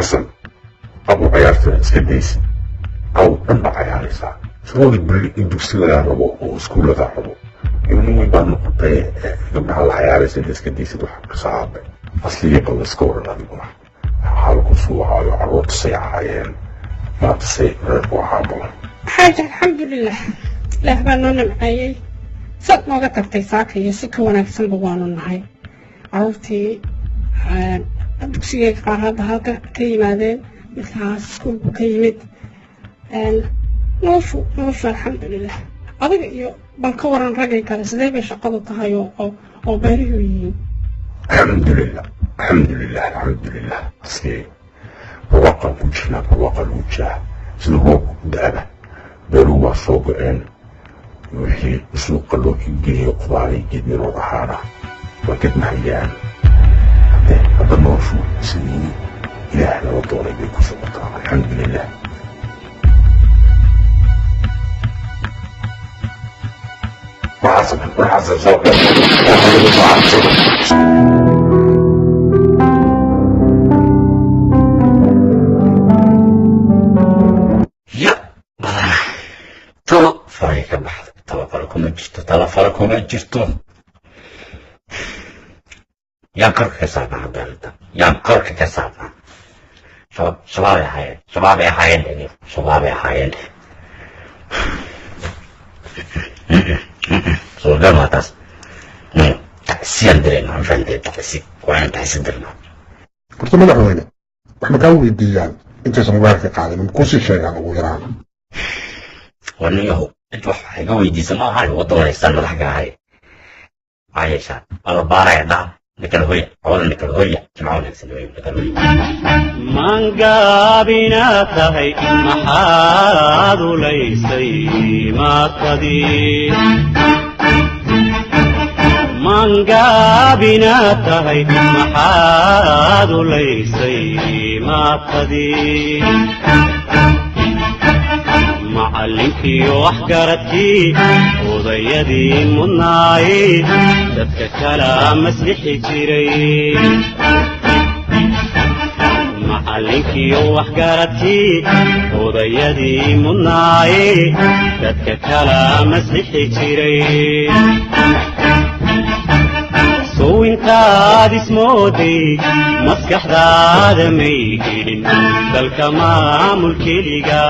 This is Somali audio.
Xasan abu cayaartana iska daysid, aw dhan baa cayaaraysaa isagooda berri in dugsi lagaa rabo oo iskuul lagaa rabo. Nin weyn baa noqotay, gabdhaha la cayaaraysa inta iska daysid wax ka aabe asligii bal iska waran. Adiguna xaalku suu ahaayo, carruurta say ahaayeen maanta, say reerku ahaa balan? Xaaji, alxamdulilah, ilaah baa noo nimceeyey. Sad nooga tagtay saaka iyo si ka wanaagsanba waanu nahay. Carruurtii dugsigay qaar hadda halka ka yimaadeen, midkaas iskuulku ka yimid. Noloshu alxamdulilah. Adiga iyo bal ka waran raggay kale, sidee bay shaqadu tahay oo beerihii yihiin? Alxamdulilah, alxamdulilah, alxamdulilah. Asligay barwaaqaan ku jirnaa, barwaaqa lagu jiraa sida roobka u da-aba. Beeruhu waa soo go-een, wixii suuqa loo iibgeeyo qudaaray geed miroo ahaana waa gedmahayaan. Hadde hadda noloshu sidii Ilaah nala doonay bay ku socotaa, alxamdulilah. Waxaasan soo ya badana talo faray ka baxday, talo fara kuma jirto, talo fara kuma jirto. Yaan korka ka saarnaa hadda arrintan? Yaan korka ka saarnaa? Shabaab, shabaabay ahaayeen, shabaabay ahaayeen, dhegey, shabaabay ahaayeen. Suuragal maa taas? Tacsiyaan direynaa, ma fahamtay? Tacsi waa inaan tacsi dirnaa. Horta madaxweyne, wax ma kaa weydiiyaan intaysan weerarka qaadin? Ma kusii sheegaan ugu yaraan? War nin yahow, cid wax iga weydiisa ma ahan, waddan haystaan madax ka ahay. Maxaa yeeshaa waa la baaraya dhaha. Nikala hoya cawada, nikala hoya, jimco wanaagsan wey, nikala hoya. Mangaabinaad tahay, maxaad ulaysay maatadii? Mangaabinaad tahay, maxaad ulaysay maatadii? Macallinkiyo waxgaradkii, odayadii mudnaaye, dadka kala maslixi jiray. Macallinkiyo waxgaradkii, odayadii mudnaaye, dadka kala maslixi jiray. Sow intaad ismooday maskaxdaada may gelin dalka maamulkeliga.